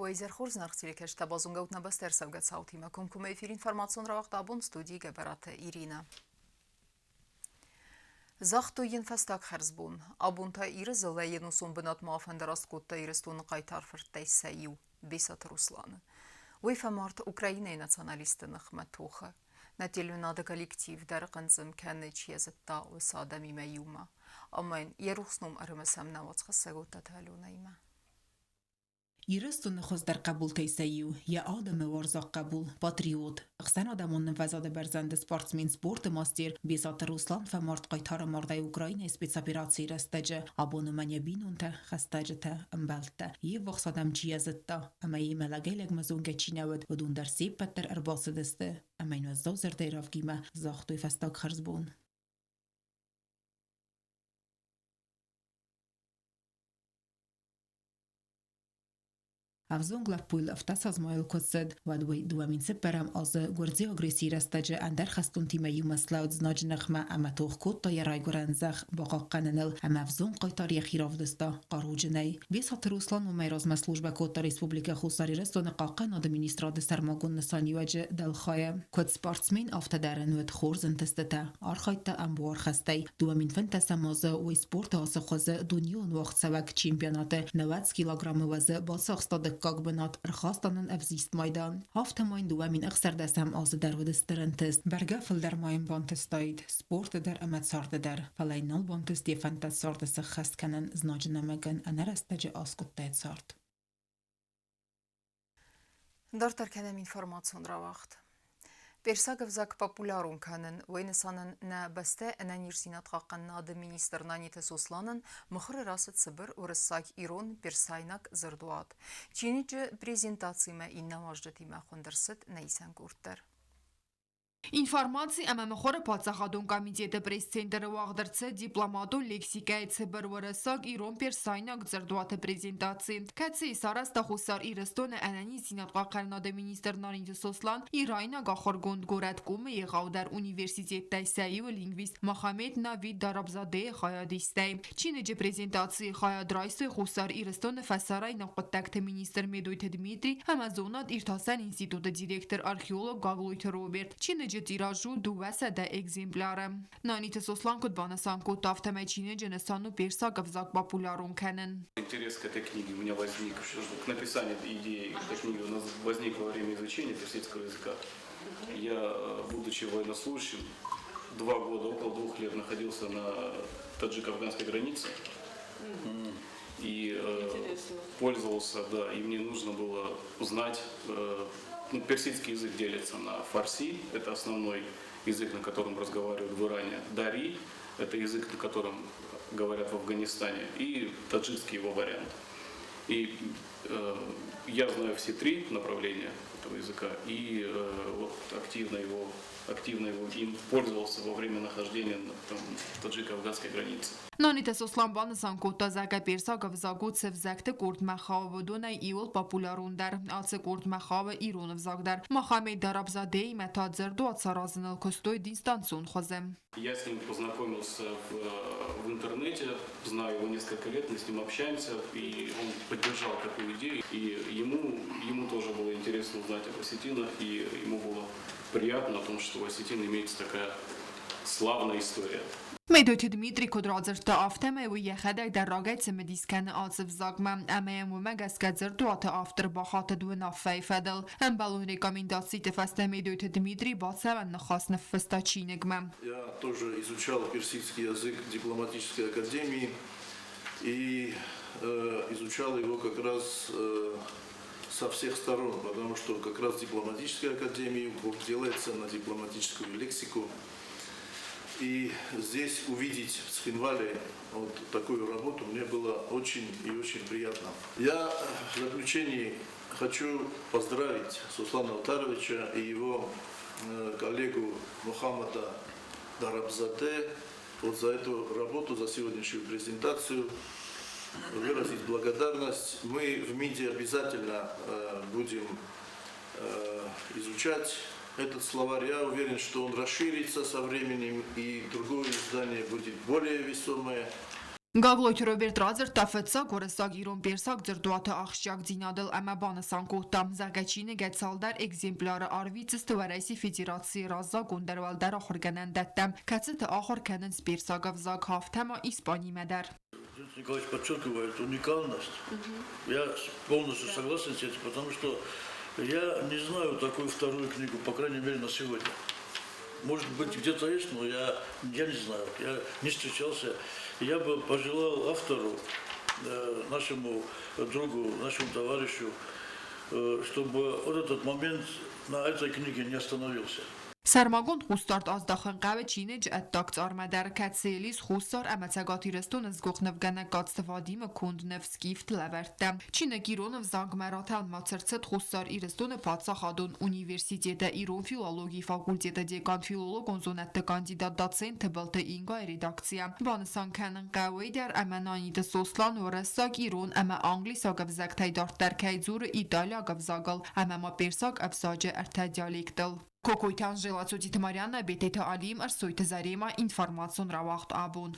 Уӕ изӕр хорз, зынаргъ телекӕсджытӕ, базонгӕ ут нӕ бӕстӕ ӕрцӕугӕ цаутимӕ. Комкоммӕ эфир информацион рауагъд абон студийы Гӕбӕраты Иринӕ. Загътой йын фӕстаг хӕрзбон. Абон та Иры дзыллӕ йе нусон бынатмӕ афӕндараст кодта Ирыстоны хъайтар фырттӕй сӕ иу, Бесаты Русланы. Уый фӕмард Украинӕйы националистты ныхмӕ тохы. Нӕ телеуынады коллектив дӕр хъынцъым кӕны, чи йӕ зыдта, уыцы адӕмимӕ иумӕ. Ӕмӕ йын йӕ рухс ном ӕрымысӕм нӕ уацхӕссӕг Оттаты Аленӕимӕ. Ирыстоны хуыздӕр хъӕбултӕй сӕ иу, йӕ адӕмы уарзаг хъӕбул, патриот, ӕхсӕнадӕмон нывӕзады бӕрзӕнды спортсмен, спорты мастер Бесаты Руслан фӕмард хъайтары мардӕй Украинӕйы спецоперацийы рӕстӕджы. Абон уымӕн йӕ бинонтӕ, хӕстӕджытӕ, ӕмбӕлттӕ, йе ввахс адӕм чи йӕ зыдта ӕмӕ йемӕ лӕгӕй-лӕгмӕ зонгӕ чи нӕ уыд, уыдон дӕр се ппӕт дӕр ӕрбацыдысты ӕмӕ йын уӕззау зӕрдӕйы равгимӕ загътой фӕстаг хӕрзбон. Ӕвзонг лӕппуйыл ӕфтӕсазмӕйыл куы цыд, уӕд уый 2004 азы гуырдзиаг агрессийы рӕстӕджы ӕндӕр хӕстонтимӕ иумӕ слӕуд знаджы ныхмӕ ӕмӕ тох кодта йӕ райгуырӕн зӕхх бахъахъхъӕныныл ӕмӕ ӕвзонг хъайтар йӕхи равдыста хъаруджынӕй. Бесаты Руслан уымӕй размӕ службӕ кодта Республикӕ Хуссар Ирыстоны Хъахъхъӕнады министрады сӕрмагонд нысаниуӕджы дӕлхайы. Куыд спортсмен, афтӕ дӕр ын уыд хорз ӕнтыстытӕ, архайдта ӕмбуархӕстӕй. 2015 азы уый спорты ацы хуызы дунеон уагъдцӕуӕг чемпионаты 90 килограммы уӕзы бацахста дыккаг бынат, ӕрхаста нын ӕвзист майдан. Афтӕмӕй 2016 азы дӕр уыд стыр ӕнтыст. Бӕргӕ фылдӕр ма йын бантыстаид спорты дӕр ӕмӕ царды дӕр, фӕлӕ йын нал бантыст йӕ фӕндтӕ царды сӕххӕст кӕнын, знаджы нӕмыгӕн ӕнӕрӕстӕджы аскъуыдта йӕ цард. Дарддӕр кӕнӕм информацион рауагъд. Персаг ӕвзаг популярон кӕнын, уый нысанӕн нӕ бӕстӕ ӕнӕниздзинад хъахъхъӕнынады министр Наниты Сосланӕн мыхуыры рацыд цыбыр уырыссаг-ирон персайнаг дзырдуат. Чиныджы презентацимӕ иннӕ уазджытимӕ хуынд ӕрцыд нӕ исӕн къорд дӕр. Информаци ӕмӕ мыхуыры паддзахадон комитеты пресс-центры уагъд ӕрцыд дипломатон лексикӕйы цыбыр уӕрӕсаг ирон-персайнаг дзырдуаты презентаци, кӕцыйы сарӕзта Хуссар Ирыстоны ӕнӕниздзинад хъахъхъӕнынады министр Наниты Сослан ирайнаг ахуыргонд горӕт Къумы егъаудӕр университеттӕй сӕ иуы лингвист Мохаммед Навид Дарабзадейы хайадистӕй. Чиныджы презентацийы хайад райстой Хуссар Ирыстоны фӕсарӕйнаг хъуыддӕгты министр Медойты Дмитрий ӕмӕ зонад-иртасӕн институты директор, археолог Гаглойты Роберт. Чиныджы тираж у 200 экземпляры. Наниты Сослан куыд банысан кодта, афтӕмӕй чиныджы нысан у персаг ӕвзаг популярон кӕнын. Интерес к этой книге у меня возник, к написанию идеи этой книги у нас возник во время изучения персидского языка. Я, будучи военнослужащим, 2 года, около 2 лет находился на таджико-афганской границе. И пользовался, да, и мне нужно было узнать, ну, персидский язык делится на фарси, это основной язык, на котором разговаривают в Иране, дари, это язык, на котором говорят в Афганистане, и таджикский его вариант. И я знаю все три направления этого языка, и вот активно его им пользовался во время нахождения на там, таджико-афганской границе. Наниты Сослан банысан кодта, зӕгъгӕ, персаг ӕвзаг у цы взӕгты къордмӕ хауы, уыдонӕй иуыл популярондӕр. Ацы къордмӕ хауы ирон ӕвзаг дӕр. Мохаммед Дарабзадеимӕ та дзырдуат саразыныл куыстой дистанцион хуызы. Я с ним познакомился в интернете, знаю его несколько лет, мы с ним общаемся, и он поддержал такую идею. И ему тоже было интересно узнать об осетинах, и ему было приятно о том, что у осетин имеется такая славная история. Медойты Дмитрий куыд радзырдта, афтӕмӕй уый йӕхӕдӕг дӕр рагӕй цымыдис кӕны ацы взагмӕ ӕмӕ йӕм уымӕ гӕсгӕ дзырдуаты автор бахатыд уынаффӕйы фӕдыл. Ӕмбӕлон рекомендациты фӕстӕ Медойты Дмитрий бацӕуӕн ныхас ныффыста чиныгмӕ. Я тоже изучал персидский язык в дипломатической академии и изучал его как раз со всех сторон, потому что как раз в дипломатической академии упор делается на дипломатическую лексику. И здесь увидеть в Цхинвале вот такую работу мне было очень и очень приятно. Я в заключении хочу поздравить Сослана Отаровича и его коллегу Мухаммада Дарабзаде вот за эту работу, за сегодняшнюю презентацию, выразить благодарность. Мы в МИДе обязательно будем изучать этот словарь. Я уверен, что он расширится со временем, и другое издание будет более весомое. Гаглойты Роберт радзырдта фыццаг уырыссаг-ирон-персаг дзырдуаты ахсджиагдзинадыл ӕмӕ банысан кодта, зӕгъгӕ, чиныгӕй цалдӕр экземпляры арвитдзысты Уӕрӕсейы Федерацийы раззагондӕр уӕлдӕр ахуыргӕнӕндӕттӕм, кӕцыты ахуыр кӕнынц персаг ӕвзаг, афтӕ ма Испанимӕ дӕр. Николаевич подчеркивает уникальность. Я полностью согласен с этим, потому что я не знаю такую вторую книгу, по крайней мере, на сегодня. Может быть, где-то есть, но я не знаю, я не встречался. Я бы пожелал автору, нашему другу, нашему товарищу, чтобы вот этот момент на этой книге не остановился. Сӕрмагонд хъусдард аздахын хъӕуы чиныджы ӕддаг цъармӕ дӕр, кӕцыйыл ис Хуссар ӕмӕ Цӕгат Ирыстоны сгуыхт нывгӕнӕг Кацты Вадимы конд ныв «Скифты лӕвӕрттӕ». Чиныг ирон ӕвзагмӕ ратӕлмац ӕрцыд Хуссар Ирыстоны паддзахадон университеты ирон филологийы факультеты декан, филологон зонӕдты кандидат, доцент Тыбылты Ингайы редакцийӕ. Банысан кӕнын хъӕуы уый дӕр, ӕмӕ Наниты Сослан уырыссаг, ирон ӕмӕ англисаг ӕвзӕгтӕй дарддӕр кӕй дзуры италиаг ӕвзагыл ӕмӕ ма персаг ӕвзаджы ӕртӕ диалектыл. Кокойты Анжела, Цудиты Марианна, Бететы Алим, Ӕрсойты Зарема, информацион рауагъд абон.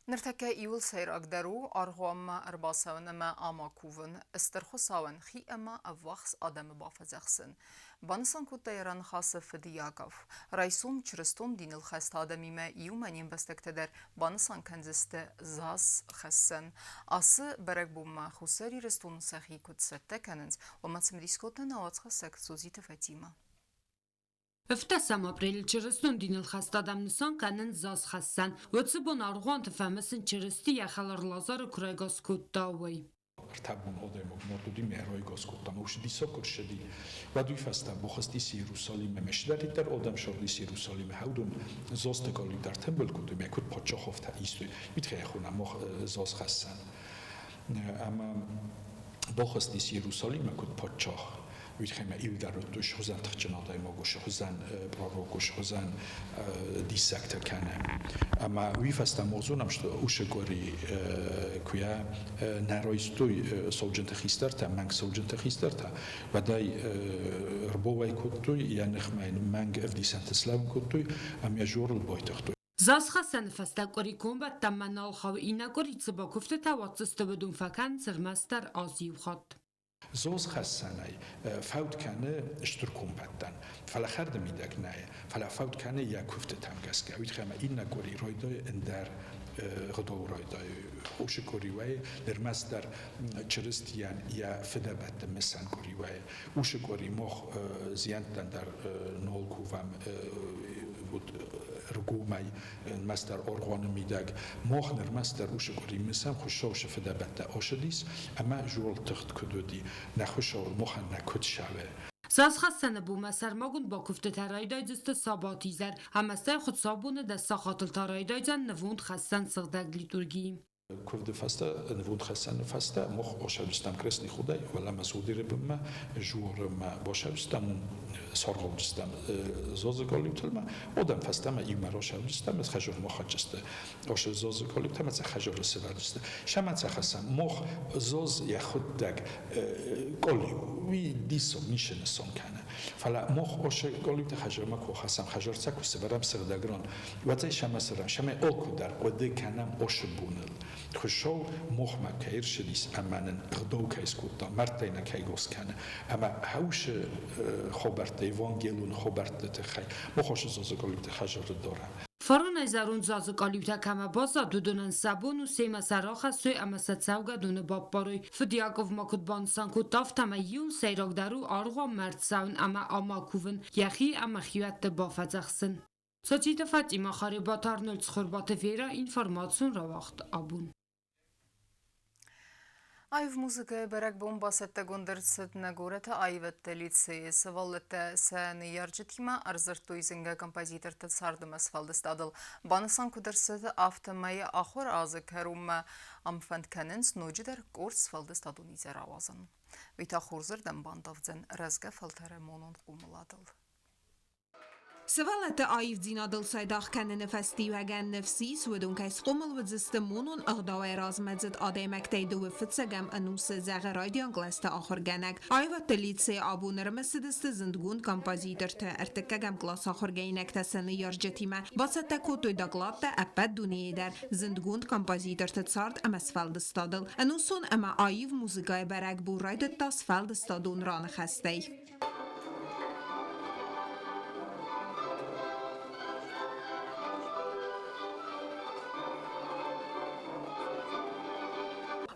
Ныртӕккӕ иуыл сӕйрагдӕр у аргъуанмӕ ӕрбацӕуын ӕмӕ ама кувын, Стыр Хуыцауӕн хи ӕмӕ ӕввахс адӕмы бафӕдзӕхсын. Банысан кодта йӕ раныхасы фыд Яков. Райсом чырыстон диныл хӕст адӕмимӕ иумӕ не мбӕстӕгтӕ дӕр банысан кӕндзысты заз хӕссӕн. Ацы бӕрӕгбонмӕ Хуссар Ирыстоны сӕхи куыд цӕттӕ кӕнынц, уымӕ цымыдис кодта нӕ уацхӕссӕг Созиты Фатимӕ. 17 апрелы чырыстон диныл хӕст адӕм нысан кӕнынц зазхӕссӕн. Уыцы бон аргъуанты фӕмысын Чырысти йӕ хӕлар Лазары куы райгас кодта, уый. Ӕртӕбон адӕймаг мард уыди райгас кодта. Ма усы диссаг куы ссыди, уӕд уый фӕстӕ бахызтис Иерусалиммӕ. Ме сидӕриддӕр адӕм сардис Иерусалимы хӕудон зазты галиу дӕр тымбыл кодтой, мӕ куыд паддзахӕвтӕ истой, уый тыххӕй хонӕм мах зазхӕссӕн. Ӕмӕ бахызтис Иерусалиммӕ куыд паддзах. Уый тыххӕй ма иу дӕр уыдтой схуызӕн тыхджын адӕймаг у, схуызӕн пророк у, схуызӕн диссӕгтӕ кӕны. Ӕмӕ уый фӕстӕ мах зонӕм, что уыцы къуыри куы йӕ нӕ райстой сауджынты хистӕртӕ, мӕнг сауджынты хистӕртӕ, уӕд ӕй ӕрбауӕй кодтой, йӕ ныхмӕ йын мӕнг ӕвдисӕнтӕ слӕууын кодтой ӕмӕ йӕ жорыл байтыгътой. Зазхӕссӕны фӕстӕ къуыри комбӕттӕнмӕ нал хауы, иннӕ къуыри цы бакуывтытӕ уадздзысты, уыдон фӕкӕнынц ӕрмӕстдӕр аз иу хатт. Зозхӕссӕнӕй фӕуд кӕны стыр комбӕттӕн, фӕлӕ хӕрды мидӕг нӕй, фӕлӕ фӕуд кӕны йӕ куывдтытӕм гӕсгӕ. Уый тыххӕй ӕмӕ иннӕ къуыри райдайы ӕндӕр гъдау райдайы. Уыцы къуыри вӕййы ӕрмӕстдӕр Чырыстийӕн йӕ фыдӕбӕтты мысӕн къуыри вӕййы. Уыцы къуыри мах зиӕнттӕн дӕр нал кувӕм ргомӕй ӕрмӕстдӕр аргъуаны мидӕг. Мах ӕрмӕстдӕр уыцы къуыри мысӕм Хуыцау цы фыдӕбӕттӕ ацыдис ӕмӕ зуалтыгъд куыд уыди, нӕ Хуыцау махӕн нӕ куыд савы. Зазхӕссӕны бонмӕ сӕрмагонд бакуывдтытӕ райдайдзысты сабатизӕр ӕмӕ стӕй хуыцаубоны дӕс сахатыл та райдайдзӕн нывондхӕссӕн сыгъдӕг литурги. Куывды фӕстӕ, нывондхӕссӕны фӕстӕ мах ошӕвдыстам крестный худӕй, уӕлӕмӕ Судиры бынмӕ, Жуырымӕ башӕвдыстам, уым саргъаудыстам зозы галиутылмӕ, одӕм фӕстӕмӕ иумӕ рашӕвдыстам, хӕжор махаджысты ошы зозы галиутӕмӕ цы хӕжоры сывӕрдысты. Сӕмӕ цӕхӕссӕм мах зоз йӕ хуыддӕг къалиу, уый диссаг ницы нысан кӕны. Фӕлӕ мах ошы галиуты хӕжормӕ куы хӕссӕм, хӕжор сӕ куы сывӕрӕм сыгъдӕг ран, Уӕдӕй сӕмӕ цӕрӕм, сӕмӕ алкуыдӕр хъуыды кӕнӕм осы боныл. Хуыцау махмӕ кӕй ӕрцыдис ӕмӕ нын ӕгъдау кӕй скодта, мӕрдтӕй нӕ кӕй гос кӕны, ӕмӕ хӕусы хабӕрттӕ, евангелон хабӕртты тыххӕй мах осы зазыкъалиуты хӕдзары дарӕм. Фаронӕй зӕронд зазы къалиутӕ кӕмӕ баззад, уыдонӕн сӕ бон у семӕ сӕ рахӕссой ӕмӕ сӕ цӕугӕдоны баппарой. Фыд Яков ма куыд банысан кодта, афтӕмӕй иу сӕйрагдӕр у аргъуанмӕ ӕрцӕуын ӕмӕ ама кувын, йӕхи ӕмӕ хиуӕтты бафӕдзӕхсын. Цоциты Фатимӕ, Харебаты Арнольд, Цхуырбаты Вера, информацион рауагъд абон. Аив музыкӕйы бӕрӕгбон бацӕттӕгонд ӕрцыд нӕ горӕты аивӕдты лицейы. Сывӕллӕттӕ сӕ ныййарджытимӕ ӕрдзырдтой зынгӕ композиторты цардымӕ сфӕлдыстадыл. Банысан куыд ӕрцыд, афтӕмӕй ахуыр азы кӕронмӕ ӕмфӕнд кӕнынц ноджыдӕр къорд сфӕлдыстадон изӕр ауадзын. Уый та хорзырдӕм бандавдзӕн рӕзгӕ фӕлтӕры монон хъомыладыл. Сывӕллӕтты аивдзинадыл цайдагъ кӕныны фӕстиуӕгӕн ныфс ис, уыдон кӕй схъомыл уыдзысты монон ӕгъдауӕй размӕдзыд адӕймӕгтӕй дыууӕ фыццӕгӕм ӕнусы, зӕгъы райдиан кълӕсты ахуыргӕнӕг. Аивӕдты лицейы абон ӕрымысыдысты зындгонд композитортӕ, ӕртыккӕгӕм къласы ахуыргӕнинӕгтӕ сӕ ныййарджытимӕ. Бацӕттӕ кодтой докладтӕ ӕппӕт дунейы дӕр зындгонд композиторты цард ӕмӕ сфӕлдыстадыл. Ӕнусон ӕмӕ аив музыкӕйы бӕрӕгбон райдыдта сфӕлдыстадон раныхӕстӕй.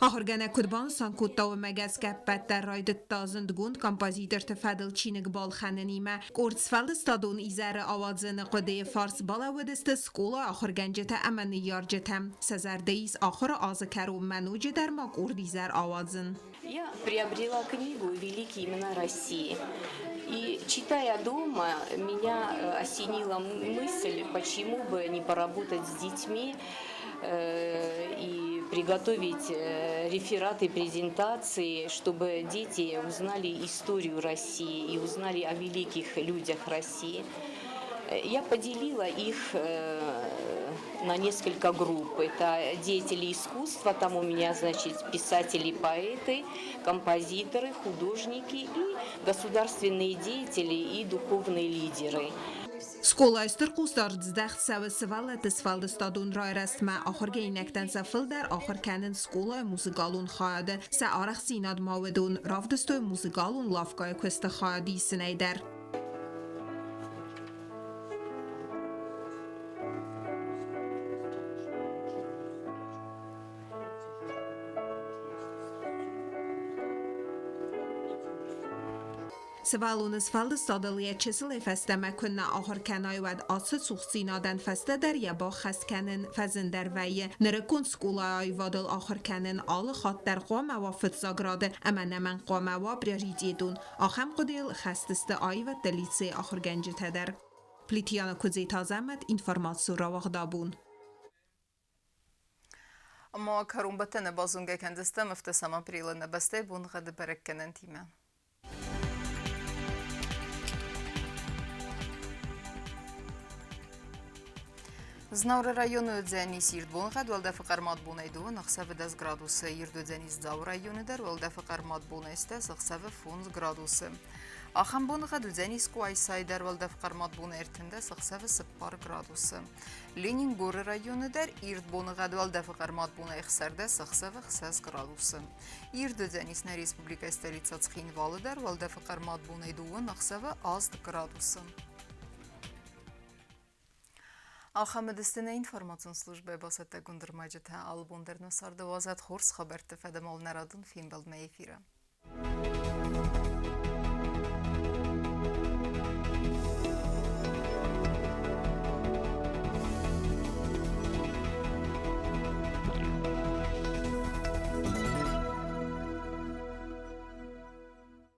Ахуыргӕнӕг куыд банысан кодта, уымӕ гӕсгӕ ӕппӕт дӕр райдыдта зындгонд композиторты фӕдыл чиныг балхӕнынимӕ. Къорд сфӕлдыстадон изӕры ауадзыны хъуыдыйы фарс балӕууыдысты скъолайы ахуыргӕнджытӕ ӕмӕ ныййарджытӕ. Сӕ зӕрды ис ахуыры азы кӕронмӕ ноджыдӕр ма къорд изӕр ауадзын. Я приобрела книгу «Великие имена России». И читая дома, меня осенила мысль, почему бы не поработать с детьми и приготовить рефераты, презентации, чтобы дети узнали историю России и узнали о великих людях России. Я поделила их на несколько групп. Это деятели искусства, там у меня, значит, писатели, поэты, композиторы, художники и государственные деятели и духовные лидеры. Скъолайы стыр хъусдард здӕхт цӕуы сывӕллӕтты сфӕлдыстадон райрӕзтмӕ, ахуыргӕнинӕгтӕн сӕ фылдӕр ахуыр кӕнынц скъолайы музыкалон хайады. Сӕ арӕхстдзинад ма уыдон равдыстой музыкалон лавкӕйы куысты хайад исынӕй дӕр. Сывӕллоны сфӕлдыстадыл йӕ чысылӕй фӕстӕмӕ куыннӕ ахуыр кӕнай, уӕд ацы цухдзинадӕн фӕстӕдӕр йӕ баххӕст кӕнын фӕзындӕр вӕййы. Нырыккон скъолайы аивадыл ахуыр кӕнын алы хатт дӕр хъуамӕ уа фыццаг рады ӕмӕ ӕнӕмӕнг хъуамӕ уа приоритетон. Ахӕм хъуыдыйыл хӕст сты аивӕдты лицейы ахуыргӕнджытӕ дӕр. Плитъяна Куыдзеты Азӕмӕт, информацион рауагъдабон. Ӕмӕ кӕронбӕттӕны базонгӕ кӕндзыстӕм ӕфтӕсӕм апрелы нӕ бӕстӕйы боныгъӕды бӕрӕггӕнӕнтимӕ. Знауыры районы уыдзӕнис ирд боныгъӕд, уӕлдӕфы хъӕрмад бонӕй дыууын, ӕхсӕвы 10 градусы. Ирд уыдзӕнис Дзауы районы дӕр, уӕлдӕфы хъӕрмад бонӕй 10, ӕхсӕвы 5 градусы. Ахӕм боныгъӕд уыдзӕнис Къуайсайы дӕр, уӕлдӕфы хъӕрмад бонӕй 13, ӕхсӕвы 4 градусы. Ленингоры районы дӕр ирд боныгъӕд, уӕлдӕфы хъӕрмад бонӕй 16, ӕхсӕвы 6 градусы. Ирд уыдзӕнис нӕ республикӕйы столицӕ Цхинвалы дӕр, уӕлдӕфы хъӕрмад бонӕй дыууын, ӕхсӕвы 8 градусы. Ахӕм уыдысты нӕ информацион службӕйы бацӕттӕгонд ӕрмӕджытӕ. Алы бон дӕр нӕ царды уадзӕд хорз хабӕртты фӕдӕмал нӕ радон фембӕлдмӕ эфиры.